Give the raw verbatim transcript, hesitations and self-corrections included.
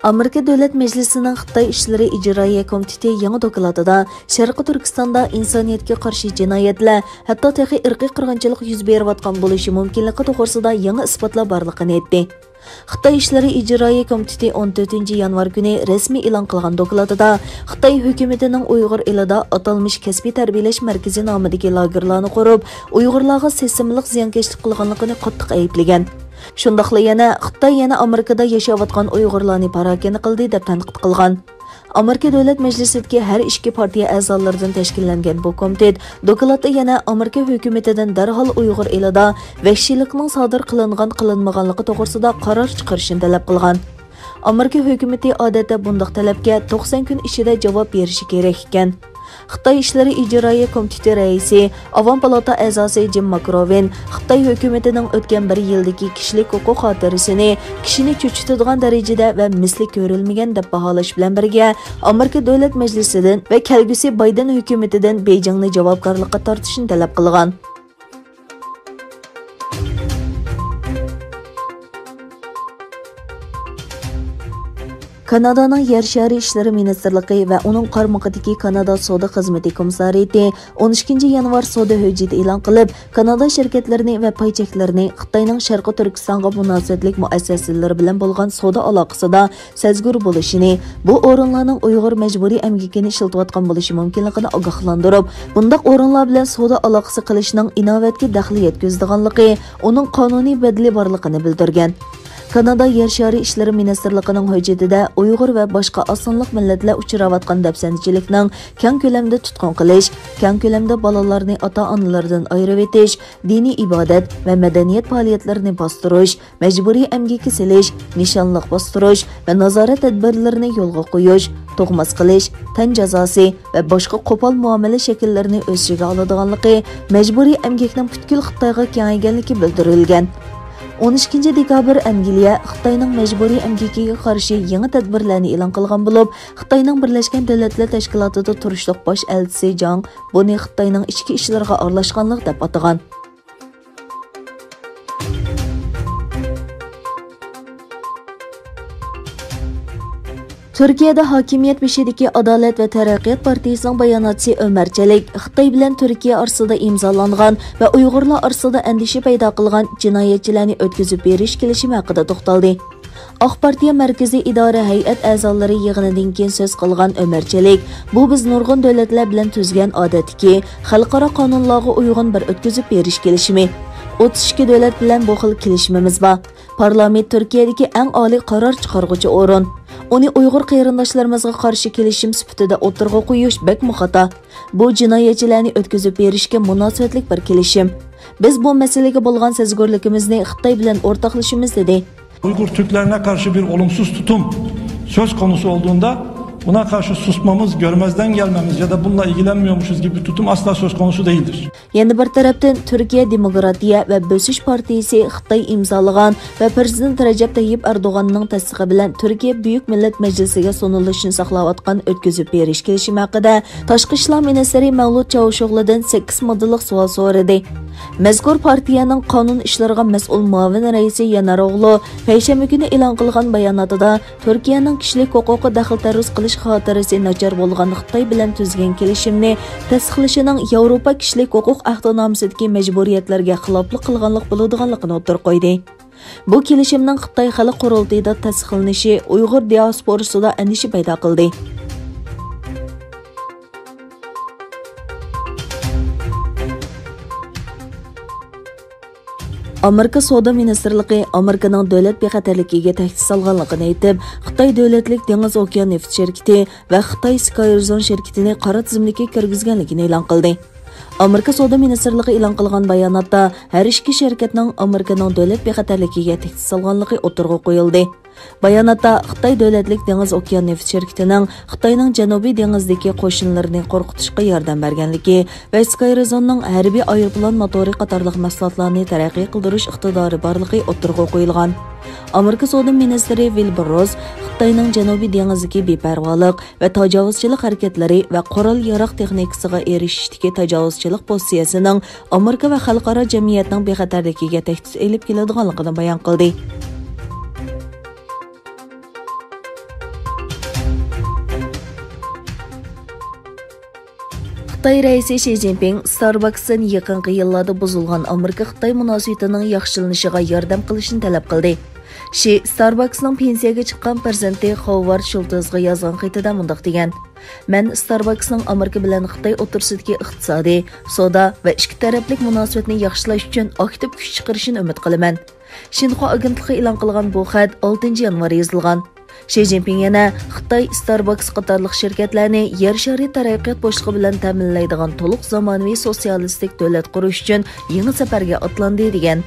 ئامېرىكا دۆلەت مەجلىسىنىڭ خىتاي ئىشلىرى ئىجرائىيە كومىتېتى يېڭى دوكلاتىدا شەرقىي تۈركىستاندا ئىنسانىيەتكە قارشى جىنايەتلەر، ھەتتا تېخى ئىرقىي قىرغىنچىلىق يۈز بېرىۋاتقان بولۇشى مۇمكىنلىقى توغرىسىدا يېڭى ئىسپاتلار بارلىقىنى ئېيتتى. خىتاي ئىشلىرى ئىجرائىيە كومىتېتى ئون تۆتىنچى يانۋار كۈنى رەسمىي ئېلان قىلغان دوكلاتىدا خىتاي ھۆكۈمىتىنىڭ ئۇيغۇر ئېلىدا ئاتالمىش كەسپىي تەربىيەلەش مەركىزى نامىدىكى لاگېرلارنى قۇرۇپ، ئۇيغۇرلارغا سىستېمىلىق زىيانكەشلىك قىلغانلىقىنى قاتتىق ئەيىبلىگەن. شۇنداقلا يەنە خىتاي يەنە ئامېرىكىدا ياشاۋاتقان ئۇيغۇرلارنى پاراكەندە قىلدى دەپ تەنقىد قىلغان. ئامېرىكا دۆلەت مەجلىسىدىكى ھەر ئىككى پارتىيە ئەزالىرىدىن تەشكىللەنگەن بۇ كومىتېت دوكلاتتا يەنە ئامېرىكا ھۆكۈمىتىدىن دەرھال ئۇيغۇر ئېلىدا ۋەھشىيلىكنىڭ سادىر قىلىنغان قىلىنمىغانلىقى توغرىسىدا قارار چىقىرىشنى تەلەپ قىلغان. ئامېرىكا ھۆكۈمىتى ئادەتتە بۇنداق تەلەپكە توقسەن كۈن ئىچىدە جاۋاب بېرىشى كېرەك ئىكەن. خىتاي ئىشلىرى ئىجرائىيە كومىتېتى رەئىسى، ئاۋام پالاتا ئەزاسى جىم ماكروۋىن خىتاي ھۆكۈمىتىنىڭ ئۆتكەن بىر يىلدىكى كىشىلىك ھوقۇق خاتىرىسىنى كىشىنى چۆچۈتىدىغان دەرىجىدە ۋە مىسلى كۆرۈلمىگەن دەپ باھالاش بىلەن بىرگە، ئامېرىكا دۆلەت مەجلىسىدىن ۋە كەلگۈسى بايدېن ھۆكۈمىتىدىن بېيجىڭنى جاۋابكارلىققا تارتىشنى تەلەپ قىلغان. كانادانىڭ يەر شارى ئىشلىرى مىنىستىرلىقى ۋە ئۇنىڭ قارمىقىدىكى كانادا سودا خىزمىتى كومىسسارىيىتى ئون ئىككىنچى يانۋار سودا ھۆججىتى ئېلان قىلىپ، كانادا شىركەتلىرىنى ۋە پاي چەكلىرىنى خىتاينىڭ شەرقىي تۈركىستانغا مۇناسىۋەتلىك مۇئەسسەسىلىرى بىلەن بولغان سودا ئالاقىسىدا سەزگۈر بولۇشىنى، بۇ ئورۇنلارنىڭ ئۇيغۇر مەجبۇرىي ئەمگىكىنى ئىشلىتىۋاتقان بولۇشى مۇمكىنلىقىنى ئاگاھلاندۇرۇپ، بۇنداق ئورۇنلار بىلەن سودا ئالاقىسى قىلىشنىڭ ئىناۋەتكە دەخلى يەتكۈزىدىغانلىقى ئۇنىڭ قانۇنىي بەدىلى بارلىقىنى بىلدۈرگەن. كانادا يەر شارى ئىشلىرى مىنىستىرلىقىنىڭ ھۆججىتىدە ئۇيغۇر ۋە باشقا ئاز سانلىق مىللەتلەر ئۇچراۋاتقان دەپسەندىچىلىكنىڭ كەڭ كۆلەمدە تۇتقۇن قىلىش، كەڭ كۆلەمدە بالىلارنى ئاتا-ئانىلىرىدىن ئايرىۋېتىش، دىنىي ئىبادەت ۋە مەدەنىيەت پائالىيەتلىرىنى باستۇرۇش، مەجبۇرىي ئەمگىككە سېلىش، نىشانلىق باستۇرۇش ۋە نازارەت تەدبىرلىرىنى يولغا قويۇش، تۇغماس قىلىش، تەن جازاسى ۋە باشقا قوپال مۇئامىلە شەكىللىرىنى ئۆز ئىچىگە ئالىدىغانلىقى، مەجبۇرىي ئەمگەكنىڭ پۈتكۈل خىتايغا كېڭەيگەنلىكى بىلدۈرۈلگەن. ئون ئىككىنچى دېكابىر ئەنگلىيە خىتاينىڭ مەجبۇرىي ئەمگىكىگە قارشى يېڭى تەدبىرلەرنى ئېلان قىلغان بولۇپ، خىتاينىڭ بىرلەشكەن دۆلەتلەر تەشكىلاتىدا تۇرۇشلۇق باش ئەلچىسى جاڭ بۇنى خىتاينىڭ ئىچكى ئىشلىرىغا ئارىلاشقانلىق دەپ ئاتىغان. تۈركىيەدە ھاكىمىيەت بېشىدىكى ئادالەت ۋە تەرەققىيات پارتىيىسىنىڭ باياناتچىسى ئۆمەر چېلىك خىتاي بىلەن تۈركىيە ئارىسىدا ئىمزالانغان ۋە ئۇيغۇرلار ئارىسىدا ئەندىشە پەيدا قىلغان جىنايەتچىلەرنى ئۆتكۈزۈپ بېرىش كېلىشىمى ھەققىدە توختالدى. ئاق پارتىيە مەركىزىي ئىدارە ھەيئەت ئەزالىرى يىغىنىدىن كېيىن سۆز قىلغان ئۆمەر چېلىك، بۇ بىز نۇرغۇن دۆلەتلەر بىلەن تۈزگەن ئادەتتىكى خەلقئارا قانۇنلارغا ئۇيغۇن بىر ئۆتكۈزۈپ بېرىش كېلىشىمى. ئوتتۇز ئىككى دۆلەت بىلەن بۇ خىل كېلىشىمىمىز بار. پارلامېنت تۈركىيەدىكى ئەڭ ئالىي قارار چىقارغۇچى ئورۇن. ئۇنى ئۇيغۇر قېرىنداشلىرىمىزغا قارشى كېلىشىم سۈپىتىدە ئوتتۇرىغا قويۇش بەكمۇ خاتا. بۇ جىنايەتچىلەرنى ئۆتكۈزۈپ بېرىشكە مۇناسىۋەتلىك بىر كېلىشىم. بىز بۇ مەسىلىگە بولغان سەزگۈرلۈكىمىزنى خىتاي بىلەن ئورتاقلىشىمىز، دېدى. Uygur Türklerine karşı bir olumsuz tutum söz konusu olduğunda buna karşı susmamız, görmezden gelmemiz ya da bununla ilgilenmiyormuşuz gibi bir tutum asla söz konusu değildir. يەنە بىر تەرەپتىن، تۈركىيە دېموكراتىيە ۋە بۆسۈش پارتىيىسى خىتاي ئىمزالىغان ۋە پىرېزىدېنت رەجەپ تەييىپ ئەردوغاننىڭ تەستىقى بىلەن تۈركىيە بۈيۈك مىللەت مەجلىسىگە سۇنۇلۇشىنى ساقلاۋاتقان ئۆتكۈزۈپ بېرىش كېلىشىمى ھەققىدە تاشقى ئىشلار مىنىستىرى مەۋلۇت چاۋۇشئوغلۇدىن سەككىز ماددىلىق سوئال سورىدى. مەزكۇر پارتىيەنىڭ قانۇن ئىشلىرىغا مەسئۇل مۇئاۋىن رەئىسى يانار ئوغلۇ پەيشەنبە كۈنى ئېلان قىلغان باياناتىدا، تۈركىيەنىڭ كىشىلىك ھوقۇققا دەخلى-تەرۇز قىلىش خاتىرىسى ناچار بولغان خىتاي بىلەن تۈزگەن كېلىشىمنى تەستىقلىشىنىڭ ياۋروپا كىشىلىك ھوقۇق ئەھدىنامىسىدىكى مەجبۇرىيەتلەرگە خىلاپلىق قىلغانلىق بولىدىغانلىقىنى ئوتتۇرىغا قويدى. بۇ كېلىشىمنىڭ خىتاي خەلق قۇرۇلتىيىدا تەستىقلىنىشى ئۇيغۇر دىئاسپورىسىدا ئەندىشە پەيدا قىلدى. ئامېرىكا سودا مىنىستىرلىقى ئامېرىكىنىڭ دۆلەت بىخەتەرلىكىگە تەھدىت سالغانلىقىنى ئېيتىپ، خىتاي دۆلەتلىك دېڭىز ئوكيان نېفىت شىركىتى ۋە خىتاي سكايرزون شىركىتىنى قارا تىزىملىككە كىرگۈزگەنلىكىنى ئېلان قىلدى. ئامېرىكا سودا مىنىستىرلىقى ئېلان قىلغان باياناتتا، ھەر ئىككى شىركەتنىڭ ئامېرىكىنىڭ دۆلەت بىخەتەرلىكىگە تەھدىت سالغانلىقى ئوتتۇرىغا قويۇلدى. باياناتتا خىتاي دۆلەتلىك دېڭىز ئوكيان نېفىت شىركىتىنىڭ خىتاينىڭ جەنۇبىي دېڭىزدىكى قوشۇنلىرىنى قورقۇتۇشقا ياردەم بەرگەنلىكى ۋە سكايرزوننىڭ ھەربىي ئايروپىلان موتورى قاتارلىق مەھسۇلاتلارنى تەرەققىي قىلدۇرۇش ئىقتىدارى بارلىقى ئوتتۇرىغا قويۇلغان. ئامېرىكا سودا مىنىستىرى ۋىلبۇر روس خىتاينىڭ جەنۇبىي دېڭىزدىكى بىپەرۋالىق ۋە تاجاۋۇزچىلىق ھەرىكەتلىرى ۋە قورال-ياراغ تېخنىكىسىغا ئېرىشىشتىكى تاجاۋۇزچىلىق پوزىتسىيەسىنىڭ ئامېرىكا ۋە خەلقئارا جەمئىيەتنىڭ بىخەتەرلىكىگە تەھدىت ئېلىپ كېلىدىغانلىقىنى بايان قىلدى. خىتاي رەئىسى شى جىنپىڭ ستارباكستىن يېقىنقى يىللاردا بۇزۇلغان ئامېرىكا-خىتاي مۇناسىۋىتىنىڭ ياخشىلىنىشىغا ياردەم قىلىشنى تەلەپ قىلدى. شى ستارباكسنىڭ پېنسىيەگە چىققان پىرېزىدېنتى خوۋارد شۇلتېزغا يازغان خېتىدە مۇنداق دېگەن: مەن ستارباكسنىڭ ئامېرىكا بىلەن خىتاي ئوتتۇرىسىدىكى ئىقتىسادىي، سودا ۋە ئىككى تەرەپلىك مۇناسىۋەتنى ياخشىلاش ئۈچۈن ئاكتىپ كۈچ چىقىرىشىنى ئۈمىد قىلىمەن. شىنخۇا ئاگېنتلىقى ئېلان قىلغان بۇ خەت ئالتىنچى يانۋار يېزىلغان. شى جىنپىڭ يەنە خىتاي ستارباكس قاتارلىق شىركەتلەرنى يەر شارى تەرەققىيات بوشلۇقى بىلەن تەمىنلەيدىغان تولۇق زامانىۋى سوتسىيالىستىك دۆلەت قۇرۇش ئۈچۈن يېڭى سەپەرگە ئاتلاندى، دېگەن.